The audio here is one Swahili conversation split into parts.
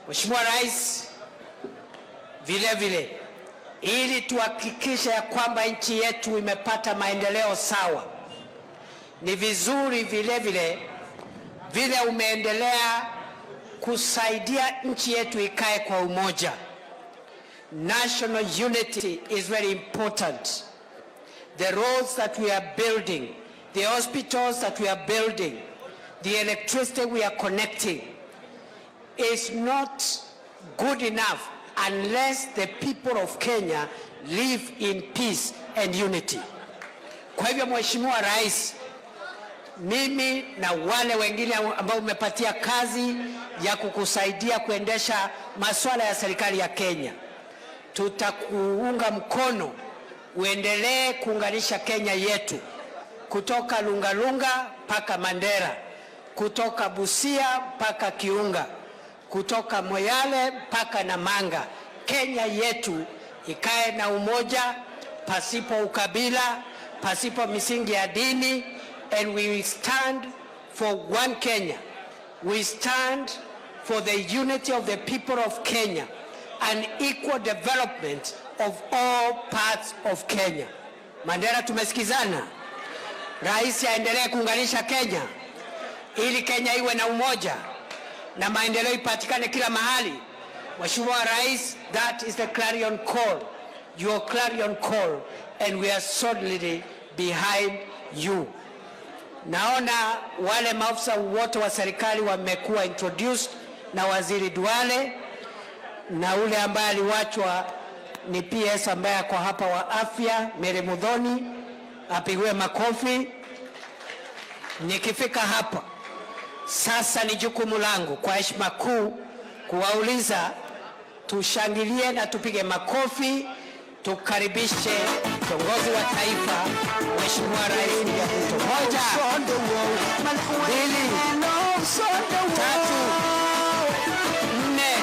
Mheshimiwa Rais, vile vile ili tuhakikishe ya kwamba nchi yetu imepata maendeleo sawa, ni vizuri vile vile vile umeendelea kusaidia nchi yetu ikae kwa umoja. National unity is very important. The roads that we are building, the hospitals that we are building, the electricity we are connecting is not good enough unless the people of Kenya live in peace and unity. Kwa hivyo, Mheshimiwa Rais, mimi na wale wengine ambao umepatia kazi ya kukusaidia kuendesha masuala ya serikali ya Kenya, tutakuunga mkono uendelee kuunganisha Kenya yetu kutoka Lungalunga mpaka Mandera, kutoka Busia mpaka Kiunga, kutoka Moyale mpaka Namanga. Kenya yetu ikae na umoja pasipo ukabila, pasipo misingi ya dini, and we stand for one Kenya. We stand for the unity of the people of Kenya and equal development of all parts of Kenya. Mandera, tumesikizana. Rais aendelee kuunganisha Kenya ili Kenya iwe na umoja na maendeleo ipatikane kila mahali. Mheshimiwa Rais, that is the clarion call, your clarion call, and we are solidly behind you. Naona wale maafisa wote wa serikali wamekuwa introduced na Waziri Duale, na ule ambaye aliwachwa ni PS ambaye ako hapa wa afya, Mary Muthoni, apigiwe makofi. Nikifika hapa sasa, ni jukumu langu kwa heshima kuu kuwauliza tushangilie na tupige makofi, tukaribishe kiongozi wa taifa, Mheshimiwa Rais William Ruto. Moja, mbili, tatu, nne.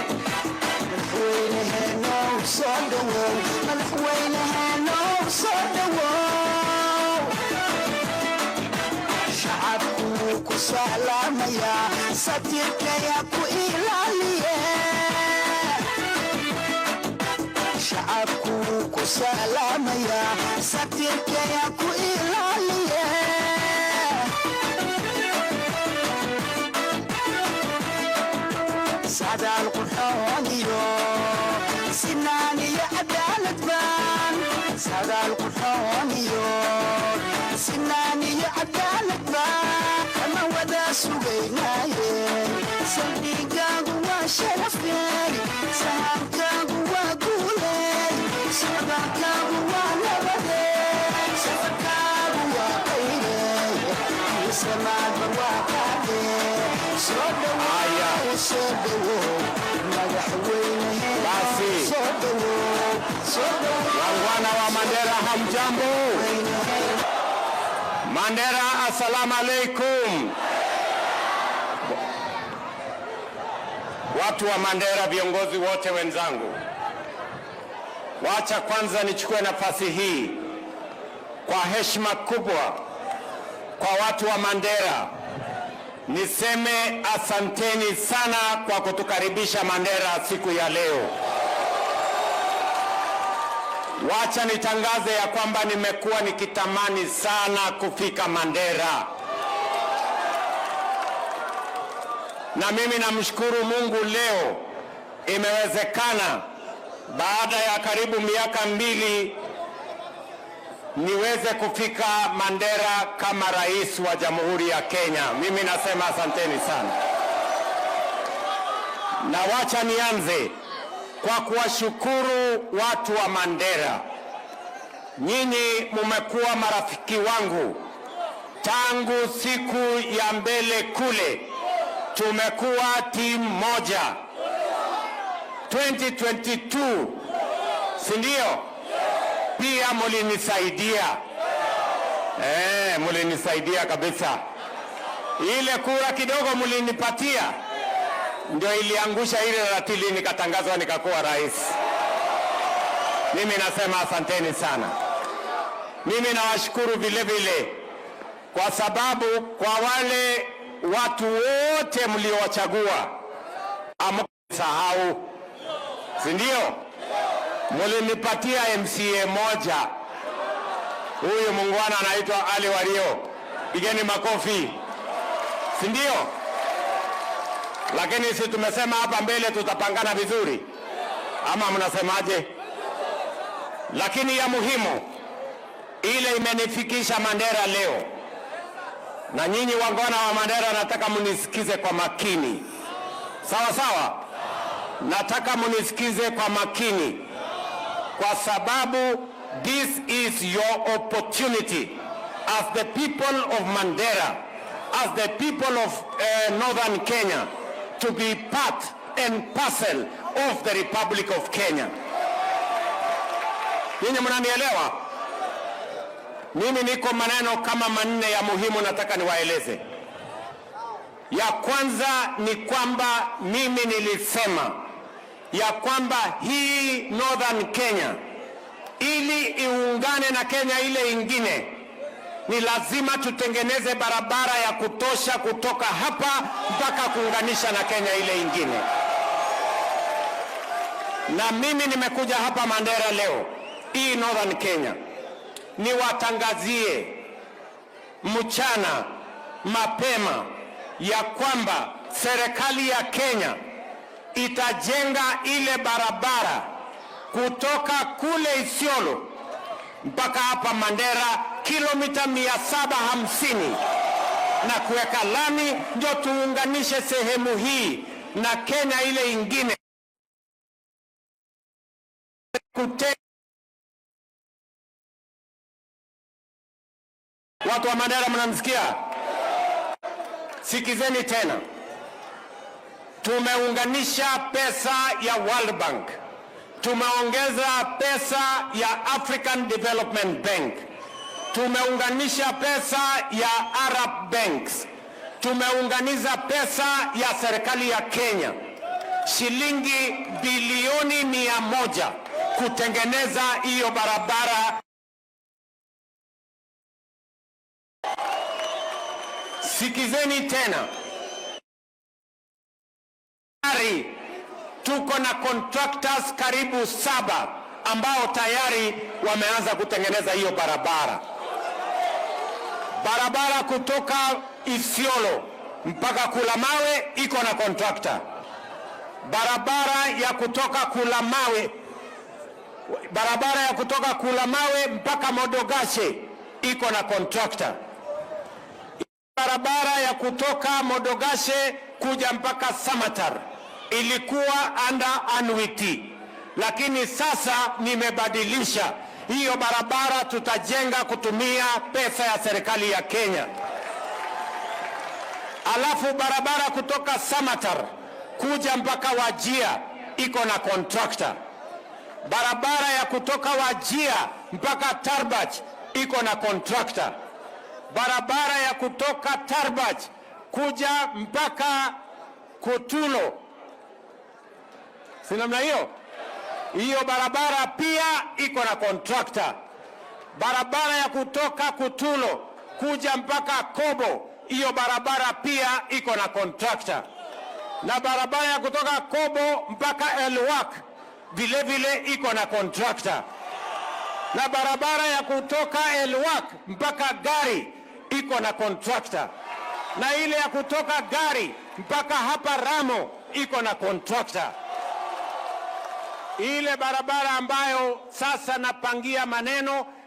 Soo dhawow, madaxweyneheenow, soo dhawow. Shacabku wuu ku salaamayaa, satirkaya ku ilaaliye. Shacabku wuu ku salaamayaa, satirkaya ku ilaaliye. Sadaal qurxoon iyo sinaan iyo cadaalad baan, sadaal qurxoon iyo sinaan iyo cadaalad baan kama wada sugaynaaye. Saldhigaagu waa sharafeey, sahankaagu waa guuleey, socdaalkaagu waa nabadeey, safarkaagu waa qayreey, samaadba waa qaadee. Soo dhawow, soo dhawow, madaxweyne. Basi. Soo dhawow, soo dhawow. Wangwana wa Mandera, hamjambo? Mandera, assalamu alaikum. Watu wa Mandera, viongozi wote wenzangu, wacha kwanza nichukue nafasi hii kwa heshima kubwa kwa watu wa Mandera niseme asanteni sana kwa kutukaribisha Mandera siku ya leo. Wacha nitangaze ya kwamba nimekuwa nikitamani sana kufika Mandera, na mimi namshukuru Mungu leo imewezekana, baada ya karibu miaka 2 niweze kufika Mandera kama rais wa Jamhuri ya Kenya. Mimi nasema asanteni sana, na wacha nianze kwa kuwashukuru watu wa Mandera. Nyinyi mumekuwa marafiki wangu tangu siku ya mbele kule, tumekuwa timu moja 2022, si ndio? Pia mulinisaidia, mulinisaidia kabisa. Ile kura kidogo mulinipatia ndio iliangusha ile ratili, nikatangazwa nikakuwa rais. Mimi nasema asanteni sana. Mimi nawashukuru vile vile kwa sababu kwa wale watu wote mliowachagua Sahau, si ndio? Mulinipatia MCA moja, huyu muungwana anaitwa Ali Wario, pigeni makofi, si ndio? Lakini si tumesema hapa mbele tutapangana vizuri, ama mnasemaje? Lakini ya muhimu ile imenifikisha Mandera leo, na nyinyi waungwana wa Mandera, nataka mnisikize kwa makini, sawa sawa? Nataka mnisikize kwa makini, kwa sababu this is your opportunity as the people of Mandera, as the people of Northern Kenya, to be part and parcel of the Republic of Kenya. Nyinyi mnanielewa? Mimi niko maneno kama manne ya muhimu nataka niwaeleze. Ya kwanza ni kwamba mimi nilisema ya kwamba hii Northern Kenya ili iungane na Kenya ile ingine ni lazima tutengeneze barabara ya kutosha kutoka hapa mpaka kuunganisha na Kenya ile ingine. Na mimi nimekuja hapa Mandera leo hii Northern Kenya niwatangazie mchana mapema ya kwamba serikali ya Kenya itajenga ile barabara kutoka kule Isiolo mpaka hapa Mandera, kilomita 750, na kuweka lami ndio tuunganishe sehemu hii na Kenya ile ingine. Watu wa Mandera, mnamsikia? Sikizeni tena, tumeunganisha pesa ya World Bank, tumeongeza pesa ya African Development Bank, tumeunganisha pesa ya Arab Banks, tumeunganisha pesa ya serikali ya Kenya shilingi bilioni 100 kutengeneza hiyo barabara. Sikizeni tena, tayari tuko na contractors karibu saba ambao tayari wameanza kutengeneza hiyo barabara. Barabara kutoka Isiolo mpaka Kulamawe iko na contractor. Barabara ya kutoka Kulamawe, barabara ya kutoka Kulamawe mpaka Modogashe iko na contractor. Barabara ya kutoka Modogashe kuja mpaka Samatar ilikuwa under annuity, lakini sasa nimebadilisha hiyo barabara, tutajenga kutumia pesa ya serikali ya Kenya. Alafu barabara kutoka Samatar kuja mpaka Wajir iko na contractor. Barabara ya kutoka Wajir mpaka Tarbaj iko na contractor. Barabara ya kutoka Tarbaj kuja mpaka Kutulo, si namna hiyo? Hiyo barabara pia iko na contractor. Barabara ya kutoka Kutulo kuja mpaka Kobo, hiyo barabara pia iko na contractor. Na barabara ya kutoka Kobo mpaka Elwak vile vile iko na contractor. Na barabara ya kutoka Elwak mpaka Gari iko na contractor. Na ile ya kutoka Gari mpaka hapa Ramo iko na contractor. Ile barabara ambayo sasa napangia maneno.